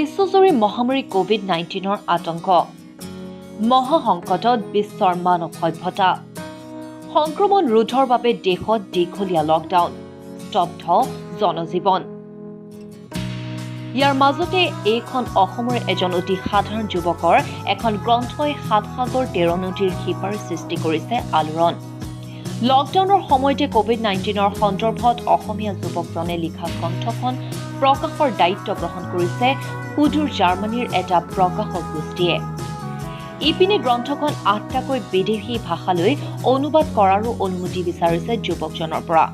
বিশ্বজুৰি মহামাৰী কোভিড-19ৰ আতংক, মহাসংকটত বিশ্বৰ মানৱ সভ্যতা, সংক্ৰমণ ৰোধৰ বাবে দেশত দীঘলীয়া লকডাউন, স্তব্ধ জনজীৱন। ইয়াৰ মাজতে এইখন অসমৰ এজন অতি সাধাৰণ যুৱকৰ এখন গ্ৰন্থই সাত সাগৰ তেৰ নদীৰ সিপাৰ সৃষ্টি কৰিছে আলোড়ন। লকডাউনৰ সময়তে কোভিড-19ৰ সন্দৰ্ভত অসমীয়া যুৱকজনে লিখা গ্ৰন্থখন প্ৰকাশৰ দায়িত্ব গ্ৰহণ কৰিছে সুদূৰ জাৰ্মানীৰ এটা প্ৰকাশক গোষ্ঠীয়ে। ইপিনে গ্ৰন্থখন ৮টাকৈ বিদেশী ভাষালৈ অনুবাদ কৰাৰো অনুমতি বিচাৰিছে যুৱকজনৰ পৰা।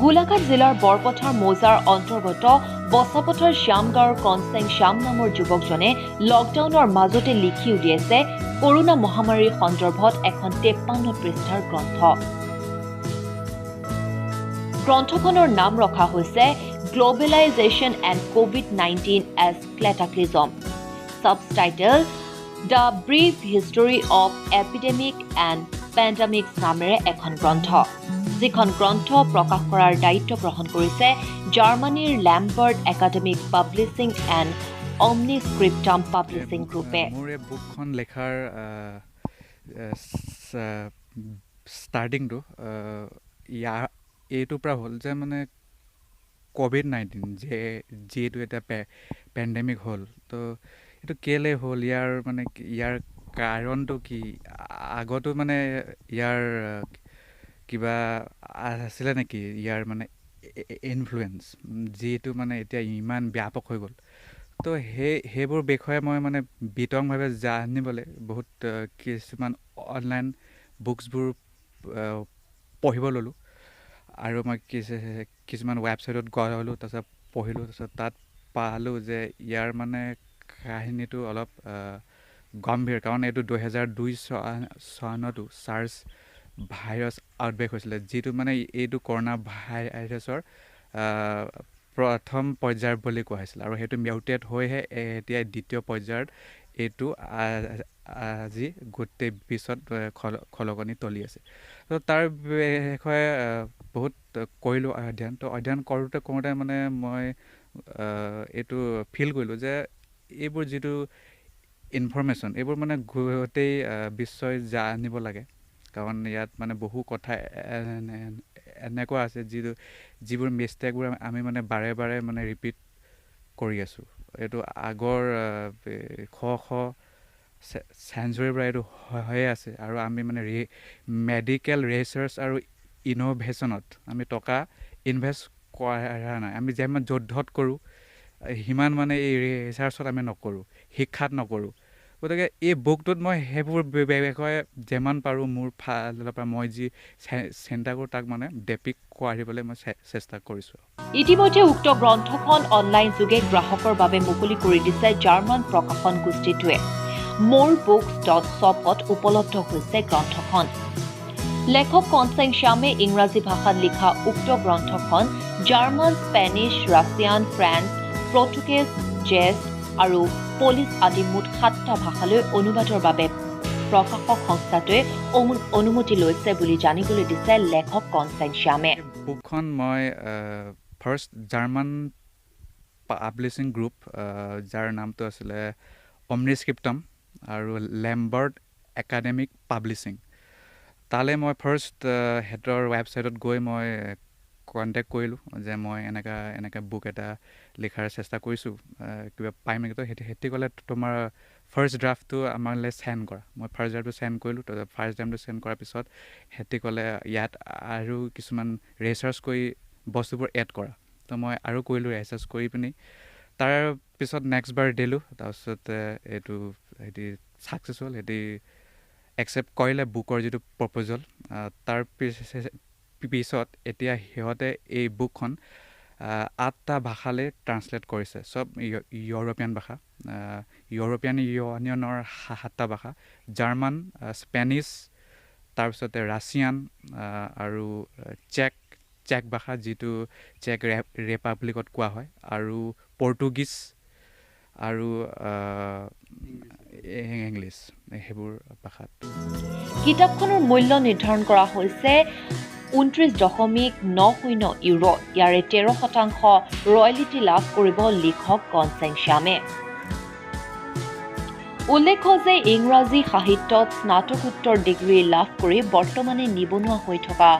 গোলাঘাট জিলাৰ বৰপথাৰ মৌজাৰ অন্তৰ্গত বচাপথাৰ শ্যামগাঁৱৰ কনচেং শ্যাম নামৰ যুৱকজনে লকডাউনৰ মাজতে লিখি উলিয়াইছে কৰোনা মহামাৰীৰ সন্দৰ্ভত এখন ৫৩ পৃষ্ঠাৰ গ্ৰন্থ। গ্ৰন্থখনৰ নাম ৰখা হৈছে globalisation and COVID-19 as cataclysm, subtitle the brief history of epidemic and pandemics নামেৰে এখন গ্ৰন্থ, যিখন গ্ৰন্থ প্ৰকাশ কৰাৰ দায়িত্ব গ্ৰহণ কৰিছে জাৰ্মানীৰ Lambert academic publishing and Omniscriptum publishing গ্ৰুপে। মোৰ এই বুকখন লেখাৰ ষ্টাৰ্টিংটো ইয়াৰ এইটোৰ পৰা হ'ল যে মানে কোভিড-19 যে যিটো এটা পেণ্ডেমিক হ'ল, তো এইটো কেলৈ হ'ল, ইয়াৰ মানে ইয়াৰ কাৰণটো কি, আগতো মানে ইয়াৰ কিবা আছিলে নেকি, ইয়াৰ মানে ইনফ্লুৱেঞ্চ যিটো মানে এতিয়া ইমান ব্যাপক হৈ গ'ল। তো সেইবোৰ বিষয়ে মই মানে বিতংভাৱে জানিবলৈ বহুত কিছুমান অনলাইন বুকছবোৰ পঢ়িব ল'লোঁ আৰু মই কিছুমান ৱেবছাইটত গ'লোঁ, তাৰপিছত পঢ়িলোঁ, তাৰপিছত তাত পালোঁ যে ইয়াৰ মানে কাহিনীটো অলপ গম্ভীৰ, কাৰণ এইটো 2002 চনতো চাৰ্চ ভাইৰাছ আউটব্ৰেক হৈছিলে, যিটো মানে এইটো কৰোণা ভাইৰাছৰ প্ৰথম পৰ্যায়ৰ বুলি কোৱা হৈছিল আৰু সেইটো মিউটেট হৈহে এতিয়া দ্বিতীয় পৰ্যায়ত এইটো আজি গোটেই বিশ্বত খলকনি তলি আছে। তো তাৰ বিষয়ে বহুত কৰিলোঁ অধ্যয়ন। তো অধ্যয়ন কৰোঁতে কৰোঁতে মানে মই এইটো ফিল কৰিলোঁ যে এইবোৰ যিটো ইনফৰ্মেশ্যন এইবোৰ মানে গোটেই বিশ্বই জানিব লাগে, কাৰণ ইয়াত মানে বহু কথা এনেকুৱা আছে যিবোৰ মিষ্টেকবোৰ আমি মানে বাৰে বাৰে মানে ৰিপিট কৰি আছোঁ। এইটো আগৰ শ শ চেঞ্চুৰীৰ পৰা এইটো হৈয়ে আছে আৰু আমি মানে মেডিকেল ৰিচাৰ্চ আৰু ইন'ভেশ্যনত আমি টকা ইনভেষ্ট কৰা নাই। আমি যিমান যুদ্ধত কৰোঁ সিমান মানে এই ৰিচাৰ্চত আমি নকৰোঁ, শিক্ষাত নকৰোঁ। গতিকে এই বুকটোত মই সেইবোৰ বিষয়ে যিমান পাৰোঁ মোৰ ফালৰ পৰা মই যি চিন্তা কৰোঁ তাক মানে ডেপিক কৰিবলৈ মই চেষ্টা কৰিছোঁ। ইতিমধ্যে উক্ত গ্ৰন্থখন অনলাইন যোগে গ্ৰাহকৰ বাবে মুকলি কৰি দিছে জাৰ্মান প্ৰকাশন গোষ্ঠীটোৱে। মোৰ বুকছ.শ্বপত উপলব্ধ হৈছে গ্ৰন্থখন। লেখক কনচেং শ্যামে ইংৰাজী ভাষাত লিখা উক্ত গ্ৰন্থখন German, Spanish, Russian, French, Portuguese, check আৰু পলিছ আদি মুঠ ৭টা ভাষালৈ অনুবাদৰ বাবে প্ৰকাশক সংস্থাটোৱে অনুমতি লৈছে বুলি জানিবলৈ দিছে লেখক কনচেং শ্যামে। বুকখন মই ফাৰ্ষ্ট জাৰ্মান পাব্লিছিং গ্ৰুপ, যাৰ নামটো আছিলে অমনিস্ক্ৰিপ্টাম আৰু লেম্বাৰ্ট একাডেমিক পাব্লিছিং, তালৈ মই ফাৰ্ষ্ট সিহঁতৰ ৱেবছাইটত গৈ মই কণ্টেক্ট কৰিলোঁ যে মই এনেকুৱা এনেকুৱা বুক এটা লিখাৰ চেষ্টা কৰিছোঁ, কিবা পাৰিম নেকি। তো সিহঁতি ক'লে তোমাৰ ফাৰ্ষ্ট ড্ৰাফ্টটো আমালৈ চেণ্ড কৰা। মই ফাৰ্ষ্ট ড্ৰাফ্টটো চেণ্ড কৰিলোঁ। তো ফাৰ্ষ্ট ড্ৰাফ্টটো চেণ্ড কৰাৰ পিছত সিহঁতি ক'লে ইয়াত আৰু কিছুমান ৰিচাৰ্চ কৰি বস্তুবোৰ এড কৰা। তো মই আৰু কৰিলোঁ ৰিচাৰ্চ কৰি পিনি তাৰ পিছত নেক্সট বাৰ দিলোঁ। তাৰপিছত এইটো সিহঁতি ছাকচেছ হ'ল, সিহঁতি একচেপ্ট কৰিলে বুকৰ যিটো প্ৰপ'জেল। তাৰ পিছত এতিয়া সিহঁতে এই বুকখন ৮টা ভাষালৈ ট্ৰান্সলেট কৰিছে, চব ইউৰোপীয়ান ভাষা, ইউৰোপীয়ান ইউনিয়নৰ ৭টা ভাষা, জাৰ্মান, স্পেনিছ, তাৰপিছতে ৰাছিয়ান আৰু চেক ভাষা যিটো চেক ৰিপাব্লিকত কোৱা হয়, আৰু পৰ্টুগীজ আৰু ইংলিছ, সেইবোৰ ভাষাত। কিতাপখনৰ মূল্য নিৰ্ধাৰণ কৰা হৈছে 29.90 ইউৰ'। ইয়াৰে 13% ৰয়েলিটি লাভ কৰিব লিখক কনচেং শ্যামে। উল্লেখ্য যে ইংৰাজী সাহিত্যত স্নাতকোত্তৰ ডিগ্ৰী লাভ কৰি বৰ্তমানে নিবনুৱা হৈ থকা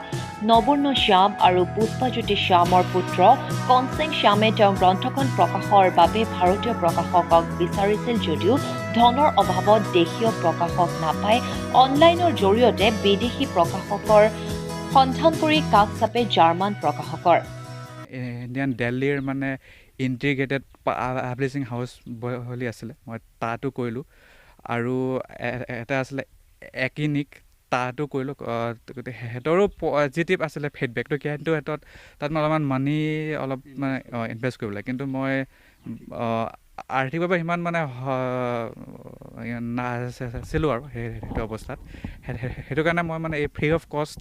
নৱৰ্ণ শ্যাম আৰু পুষ্পাজ্যোতি শ্যামৰ পুত্ৰ কনচেং শ্যামে তেওঁৰ গ্ৰন্থখন প্ৰকাশৰ বাবে ভাৰতীয় প্ৰকাশকক বিচাৰিছিল যদিও ধনৰ অভাৱত দেশীয় প্ৰকাশক নাপাই অনলাইনৰ জৰিয়তে বিদেশী প্ৰকাশকৰ সন্ধান কৰি কাষ চাপে জাৰ্মান প্ৰকাশকৰ। ইণ্ডিয়ান দিল্লীৰ মানে ইণ্টিগ্ৰেটেড পাব্লিছিং হাউচ বুলি আছিলে, মই তাতো কৰিলোঁ। আৰু এটা আছিলে একিনিক, তাতো কৰিলোঁ। সিহঁতৰো পজিটিভ আছিলে ফিডবেকটো, কিন্তু সিহঁতত তাত মই অলপমান মানি অলপ মানে ইনভেষ্ট কৰিব লাগে, কিন্তু মই আৰ্থিকভাৱে সিমান মানে নাছিলোঁ আৰু সেইটো অৱস্থাত। সেইটো কাৰণে মই মানে এই ফ্ৰী অফ কষ্ট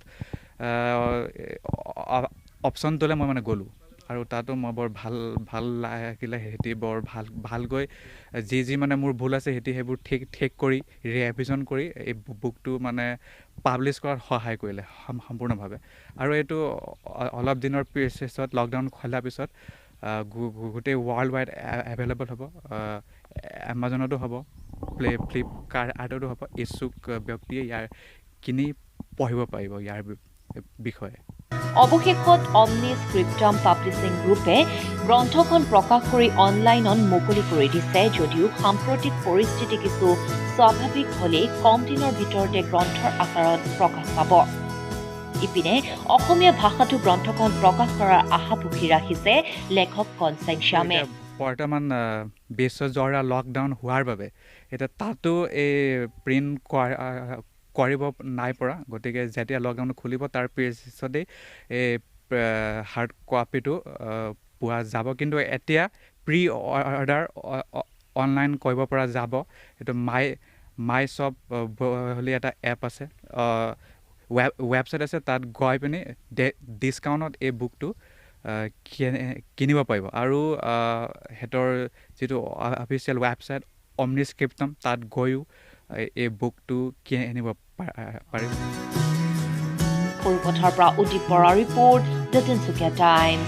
অপশ্যনটোলৈ মই মানে গ'লোঁ আৰু তাতো মই বৰ ভাল ভাল লাগিলে। সিহঁতি বৰ ভাল ভালকৈ যি যি মানে মোৰ ভুল আছে সিহঁতি সেইবোৰ ঠিক ঠিক কৰি ৰিভিজন কৰি এই বুকটো মানে পাব্লিছ কৰাত সহায় কৰিলে সম্পূৰ্ণভাৱে। আৰু এইটো অলপ দিনৰ পিছত লকডাউন খোলাৰ পিছত গোটেই ৱৰ্ল্ড ৱাইড এভেইলেবল হ'ব, এমাজনতো হ'ব, ফ্লিপকাৰ্টতো হ'ব। ইচ্ছুক ব্যক্তিয়ে ইয়াৰ কিনি পঢ়িব পাৰিব ইয়াৰ বিষয়ে। অৱশেষত অমনি স্ক্ৰিপ্টাম পাব্লিছিং গ্ৰুপে গ্ৰন্থখন প্ৰকাশ কৰি অনলাইনত মুকলি কৰি দিছে যদিও সাম্প্ৰতিক পৰিস্থিতি কিছু স্বাভাৱিক হ'লেই কম দিনৰ ভিতৰতে গ্ৰন্থৰ আকাৰত প্ৰকাশ পাব। ইপিনে অসমীয়া ভাষাতো গ্ৰন্থখন প্ৰকাশ কৰাৰ আশা পুহি ৰাখিছে লেখক কনচেং শ্যামে। বৰ্তমান বিশ্বজোৰা লকডাউন হোৱাৰ বাবে এতিয়া তাতো এই প্ৰিণ্ট কৰিব নাই পৰা, গতিকে যেতিয়া লকডাউন খুলিব তাৰ পিছতেই এই হাৰ্ড কপিটো পোৱা যাব। কিন্তু এতিয়া প্ৰি অৰ্ডাৰ অনলাইন কৰিব পৰা যাব। এইটো মাই শ্বপ বুলি এটা এপ আছে, ৱেবছাইট আছে, তাত গৈ পিনি ডিছকাউণ্টত এই বুকটো কিনিব পাৰিব। আৰু সিহঁতৰ যিটো অফিচিয়েল ৱেবছাইট অমনিস্ক্ৰিপ্টম, তাত গৈও এই বুকটো কিনিব পাৰিব। সৰুপথাৰৰ পৰা Udip Bora report, the Tinsukia Times.